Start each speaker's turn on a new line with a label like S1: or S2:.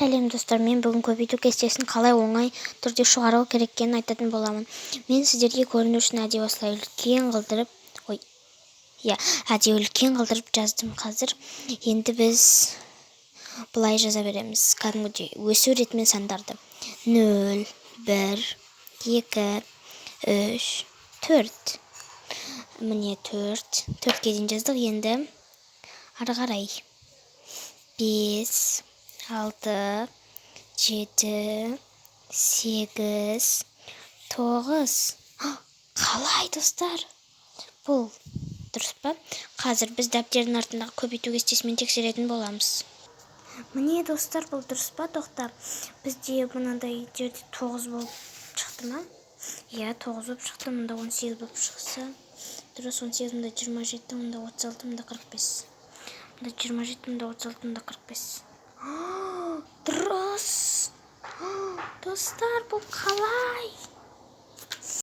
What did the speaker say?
S1: Сәлем, достар! Мен бүгін көбейту кестесін қалай оңай түрде шығару керек екенін айтатын боламын. Мен сіздерге көріну үшін әдейі осылай үлкен қылдырып, ой, иә, әдейі үлкен қылдырып жаздым. Қазір енді біз былай жаза береміз, кәдімгідей өсу ретімен сандарды: нөл, бір, екі, үш, төрт. Міне, төрт, төртке дейін жаздық. Енді ары қарай: бес, алты, жеті, сегіз, тоғыз. Қалай, достар, бұл дұрыс па? Қазір біз дәптердің артындағы көбейту кестесімен тексеретін боламыз. Міне, достар, бұл дұрыс па? Тоқта, бізде мынандай жерде тоғыз болып шықты ма? Иә, тоғыз болып шықты. Мында 18 болып шықса, дұрыс, 18. Мында 27, мында 36, мында 45. Мында 27, мында 36, мында 45. Дұрыс! Достар, бұл қалай?